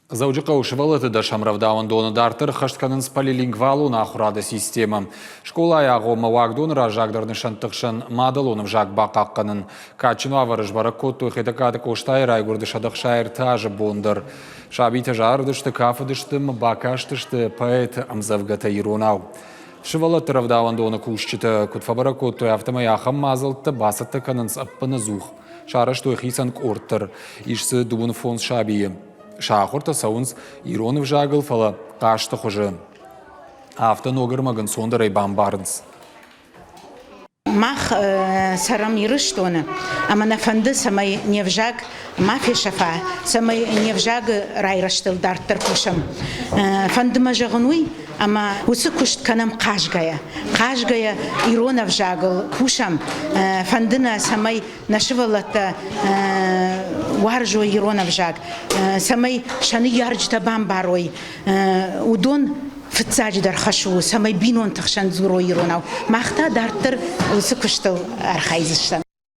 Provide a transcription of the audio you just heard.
Дзӕуджыхъӕуы сывӕллӕтты дӕсӕм рӕвдауӕндоны дарддӕр ӕххӕст кӕнынц полилингвалон ахуырады системӕ. Скъолайы агъоммӕ уагдоны раззагдӕр нысӕнтты хсӕн мадӕлон ӕвзаг бахъахъхъӕнын. Кадджын уавӕры сбӕрӕг кодтой Хетӕгкаты Къостайы райгуырды 163 азы бон дӕр. Сабитӕ зарыдысты, кафыдысты ӕмӕ бакастысты поэты ӕмдзӕвгӕтӕ иронау. Сывӕллӕтты рӕвдауӕндоны кусджытӕ куыд фӕбӕрӕг кодтой, афтӕмӕй ахӕм мадзӕлттӕ бацӕттӕ кӕнынц ӕппынӕдзух. Сарӕзтой хицӕн къорд дӕр. Ис дзы 25 сабийы. Сӕ ахуыртӕ цӕуынц ирон ӕвзагыл, фӕлӕ хъазты хуызы. Афтӕ ног ӕрмӕг ӕнцондӕрӕй бамбарынц. Мах цӕрӕм Ирыстоны, ӕмӕ нӕ фӕнды, цӕмӕй не взаг ма фесӕфа, цӕмӕй не взагы райрӕзтыл дарддӕр кусӕм. Фӕнды мӕ зӕгъын уый, ӕмӕ уыцы куыст кӕнӕм хъазгӕйӕ. Хъазгӕйӕ ирон ӕвзагыл кусӕм. Фӕнды нӕ, цӕмӕй нӕ сывӕллӕттӕ уарзой ирон ӕвзаг, цӕмӕй сӕ ныййарджытӕ бамбарой, уыдон фыццаджыдӕр хӕс у, цӕмӕй бинонты хсӕн дзурой иронау. Мах та дарддӕр уыцы куыстыл архайдзыстӕм.